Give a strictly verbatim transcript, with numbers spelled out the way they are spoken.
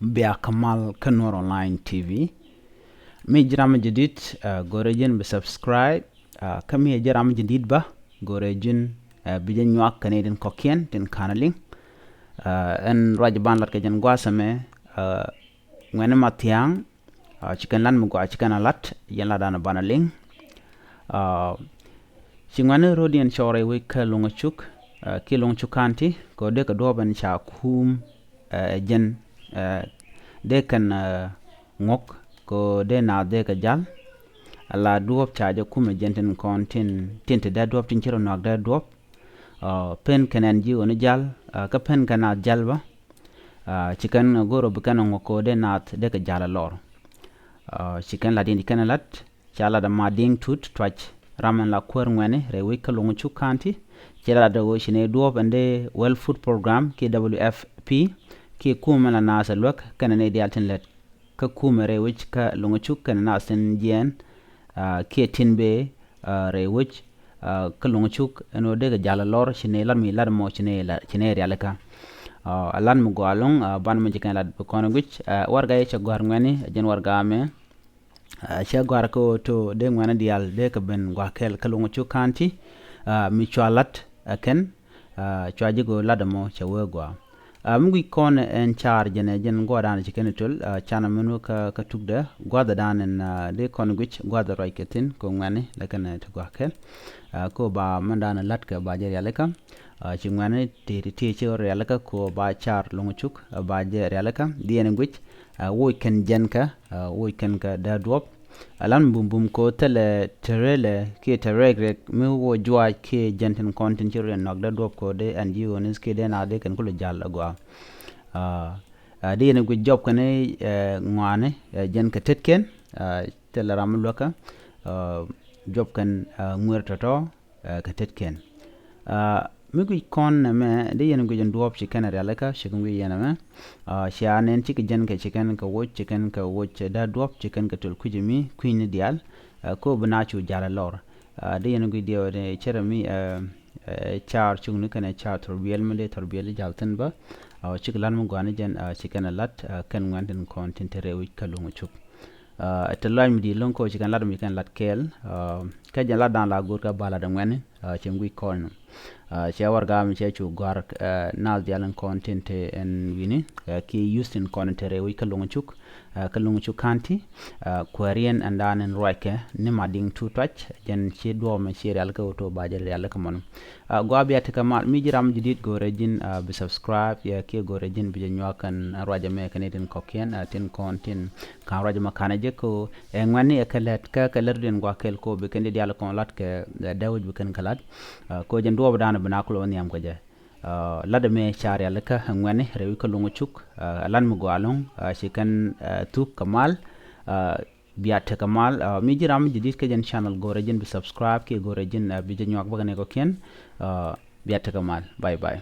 Bia kɛ mal kä Nuɔr Online T V. Mi ji̱ ram jadid, ah, go̱rɛ ji̱n bi subscribe, ah, kä mi ji̱ ram jadid bä, go̱rɛ ji̱n, ah, bi jɛ nyuak kɛ ni tin kɔ̱kiɛn tin ka̱n liŋ. Ah, ɛn ruac ban lat kɛ jɛn gua̱a̱th ɛmɛ, ah, ŋuɛni Mathiaŋ, ah, ci kɛn lat mi gɔaa ci kɛn a lat, yɛn lat dan a banɛ liŋ. Ah, ci ŋuɛni ro̱diɛn cɔɔr rɛy wec kä Luŋä Cuk, ah, kiɛ Luŋä Cuk County, kɛ ɣöö dee kɛ duɔ̱ɔ̱p ɛn ca kum, ah, ɛ jɛn, ah, dee kɛn, ah, ŋuɔ̱k, kɛ ɣöö dee naath dee kɛ jal. Ala duɔ̱ɔ̱p ca jɛ kum ɛ jɛn tin kɔn tin, tin te dee duɔ̱ɔ̱p, tin ci rɔ nuak dee duɔ̱ɔ̱p. Ah, pen kɛn N G O ni jal, ah, kä pen kɛn naath jal bä. Ah, ci kɛn go̱r ɔ bi kɛn ɔ ŋuɔ̱k kɛ ɣöö dee naath dee kɛ jal a lɔr. Ah, ci kɛn lat in ci kɛn lat, ca lat a Madiŋ Tut Tuac, ram ɛn la kuäär ŋuɛni rɛy wec kä Luŋä Cuk County. Ci lat a ɣöö ci nɛy duɔ̱ɔ̱p ɛn dee World Food Program kiɛ W F P, kiɛ kumɛ la naath a luäk kɛnɛ nɛy diaal tin lät kä kumɛ rɛy wec kä Luŋä Cuk kɛnɛ naath tin jiɛɛn, ah, kiɛ tin bëë, ah, rɛy wec, ah, kä Luŋä Cuk, ɛn ɣöö dee kɛ jal a lɔr, ci nɛy lat mi lat mɔ ci nɛy la, ci nɛy rialikä. Ah, a lat mi gɔaa ɛlɔ̱ŋ, ah, ban mi ci kɛn lat bi kɔn guic, ah, warɛga yɛ cɛ gɔ̱a̱r ŋuɛni, ɛ jɛn warɛga mɛ, ah, cɛ gɔ̱a̱r kɛ ɣöö to dee ŋuɛni diaal dee kɛ ben gua̱a̱th kɛl kä Luŋä Cuk County, ah, mi cua lat ɛ kɛn, ah, cua ji̱ go̱o̱r lat ɛmɔ cɛ wee gɔaa. Ah, mi guic kɔn ɛn caar jɛn ɛ jɛn gua̱a̱th dan ci kɛn töl, ah, canɛ mɛn wä kä, kä tukdɛ gua̱a̱th dan ɛn, ah, dee kɔn guic gua̱a̱th ruac kɛ thi̱n kɛ ŋuɛni lɛ kɛn ti gua̱a̱th kɛl. Ah, kɛ ɣöö ba mɛn dan lat kɛ ba jɛ rialikä. Ah, ci ŋuɛni ti, ti, ti ci rialikä kɛ ɣöö ba caar Luŋä Cuk, ah, ba jɛ rialikä. Diɛn guic, ah, woc kɛn jɛn kä, ah, woc kɛn kä dee duɔ̱ɔ̱p. Alan bumbum ko thilɛ tɛrɛlɛ kiɛ tɛrɛkrɛk mi wä juac kiɛ jɛn tin kɔn tin ci rɔ nuak dee duɔ̱ɔ̱p ko dee N G O ni kiɛ dee na dee kɛn kulɛ jal agɔaa. Ah, ah, dee yɛn guic jɔp kɛn, eh, ŋuani, eh, jɛn kɛ tetkiɛn, ah, thilɛ ram mi luäkä, ah, jɔp kɛn, ah, ŋuer tɔ̱tɔ̱, eh, kɛ tetkiɛn. Ah, mi guic kɔn nɛmɛ, dee yɛn guic ɛn duɔ̱ɔ̱p ci kɛn rialikä, ci kɛn guic yɛn ɛmɛ. Ah, cia nɛn cikɛ jɛn kɛ ci kɛn kɛ woc, ci kɛn kɛ woc dee duɔ̱ɔ̱p, ci kɛn kɛ töl kui̱c mi kui̱ni diaal. Ah, kɛ ɣöö bi na cu jal a lɔr. Ah, dee yɛn guic diɛw ni cɛrɛ mi, eh, eh, caar cukni kɛnɛ caar thɔrbiɛl mi dee thɔrbiɛl jal thi̱n bä. Ah, cikɛ lat mi gɔaa ni jɛn, ah, ci kɛn a lat, ah, kɛn ŋuɛn tin kɔn tin te rɛy wec kä Luŋä Cuk. Ah, te lɔac mi di̱i̱t lo̱ŋ ko ci kɛn lat mi ci kɛn lat kɛɛl. Ah, kä jɛn lat dan la go̱o̱r kä ba lat ɛ ŋuɛni, ah, ci guic kɔn. Ah, cɛ warɛga mi cɛ cu gɔ̱a̱r, ah, naath diaal in kɔn tin te ɛn wi̱ni, ah, kiɛ youth tin kɔn te rɛy wec kä Luŋä Cuk, ah, kä Luŋä Cuk County, ah, kuääriɛn ɛn dan in ruackɛ ni Madiŋ Tut Tuac, jɛn ci duɔ̱ɔ̱p mɛ ci rialikä ɣöö to ba jɛ rialikä mɔni. Ah, gɔaa bia tekɛ mal, mi ji̱ ram jadid go̱rɛ ji̱n, ah, bi subscribe, ya kiɛ go̱rɛ ji̱n bi jɛ nyuak kɛn ruac ɛmɛ kɛn itin kɔ̱kiɛn, ah, tin kɔn tin ka̱n ruac ɛmɛ ka̱n ɛ jɛ ko, eh, ŋuɛni ɛ kɛ lɛt kä kɛ lɛt din gɔaa kɛl ko bi kɛn di diaal kɔn lat kɛ, eh, dee wi̱c bi kɛn kɛ lat. Ah, ko jɛn duɔ̱ɔ̱p dan bi na kulɛ wä nhiam kɛ jɛ. Ah, lat ɛmɛ ca rialikä ŋuɛni rɛy wec kä Luŋä Cuk, ah, lat mi gɔaa ɛlɔ̱ŋ, ah, ci kɛn, ah, thuk kɛ mal, ah, bia tekɛ mal, ah, mi ji̱ ram jadid kä jɛn channel go̱rɛ ji̱n bi subscribe kiɛ go̱rɛ ji̱n, ah, bi jɛ nyuak bä kɛ ni kɔ̱kiɛn, ah, bia tekɛ mal. Bye bye.